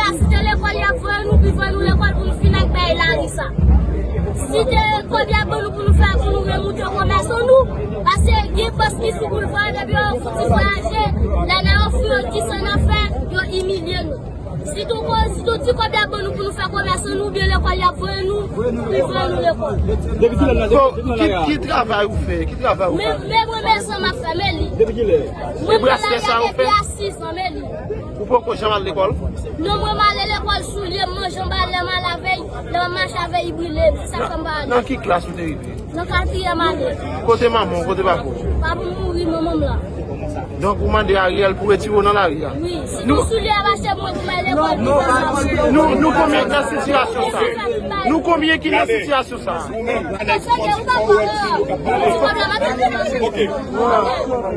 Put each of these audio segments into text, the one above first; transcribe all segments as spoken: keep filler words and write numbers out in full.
la, si te lekòl y ap voye nou, pi voye nou lekòl pou nou fin ak bay lari sa. Si te kòb y ap ban nou pou nou fè, pou nou remoute komèsan nou, paske gen bòs ki sou boulva, depi yo fouti vwayaje, lè nan yo fou yo di sa n ap fè, yo imilye nou. Si tou ko-, si tou ti kòb y ap ban nou pou nou fè komèsan nou, oubyen lekòl y ap voye nou, li voye nou lekòl. Depi kilè n la, depi kilè n la? Ki, ki travay ou fè? Ki travay ou fè? Men, men mwen, men sa m ap fè, men li. Depi kilè? Mwen pran lari a depi a sis an, men li. Ou poko janm al lekòl? Non, mwen m ale lekòl, soulye m manje anba, lè m al avè l, lè m mache avè l, li brile m. Se sa k fè m pa ale. Nan ki klas ou te rive? Nan katriyèm ane. Kote manman w, kote papa w? Papa m mouri, manman m la. Donk, ou mande Ariel pou retire w nan lari a? Wi, si nou soulye a mache mwen pou m al lekòl. Nou, nou konbyen ki nan sitiyasyon sa? Nou konbyen ki nan sitiyasyon sa?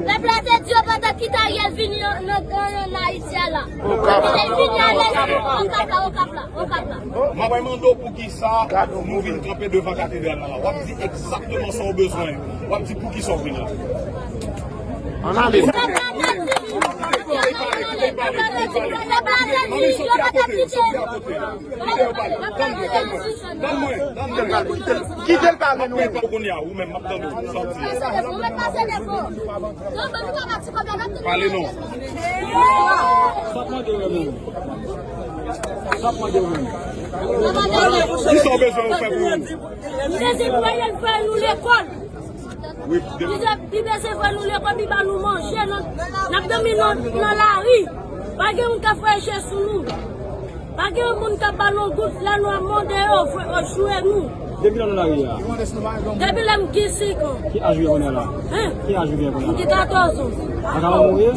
Pèp la te di yo pa t ap kite Ariel vini nan, nan, nan Ayiti a la. Li te vini avèk Okap la, Okap la, Okap la. M ap mande w poukisa nou vin kanpe devan katedral la. W ap di egzakteman sa w bezwen. W ap di poukisa w vin la. Ann ale. Pèp la te di, pèp la te di yo pa t ap kite. Kite yo pale. Tann mwen, tann mwen, tann mwen. Kite l pale, nou. Ou kounye a, ou menm, m ap tande w. Sa w di. Pale non. Sa w mande w menm? Sa w mande w menm? Kisa w bezwen ou fè pou ou? M bezwen pou Ariel voye nou lekòl. Wi, de- Li de-, li bezwen voye nou lekòl, li ba nou manje, nan, n ap dòmi nan, nan lari. Pa gen moun k ap voye je sou nou. Pa gen moun k ap ba nou goud, lè nou ap mande yo, voye, yo joure nou. Depi lè w nan lari a? Depi lè m gen senk an. Ki aj ou gen kounye a la? Hen? Ki aj ou gen kounye a la? M gen katòz an. Papa w mouri?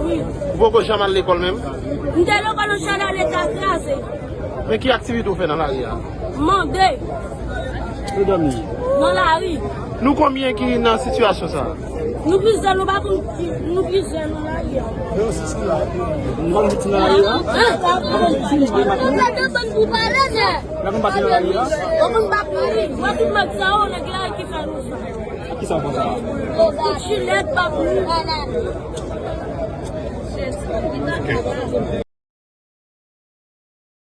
Wi. Ou poko janm al lekòl menm? M te lekòl yon chalale ta kraze. Men ki aktivite w fè nan lari a? Mande. Ou dòmi? Nan lari. Nou konbyen ki nan sitiyasyon sa a? Nou plizyè, nou pa konn, nou plizyè nan lari a. Nou pa konn viktim nan lari a? Hein? Nou pa konn viktim, nou pa konn. Nou pa konn pati nan lari a? Ou konn pa kouri. Mwen tout mèt sa yo, nèg la ki fè nou sa. Ki sa w fè sa? Jilèt pa pou nou.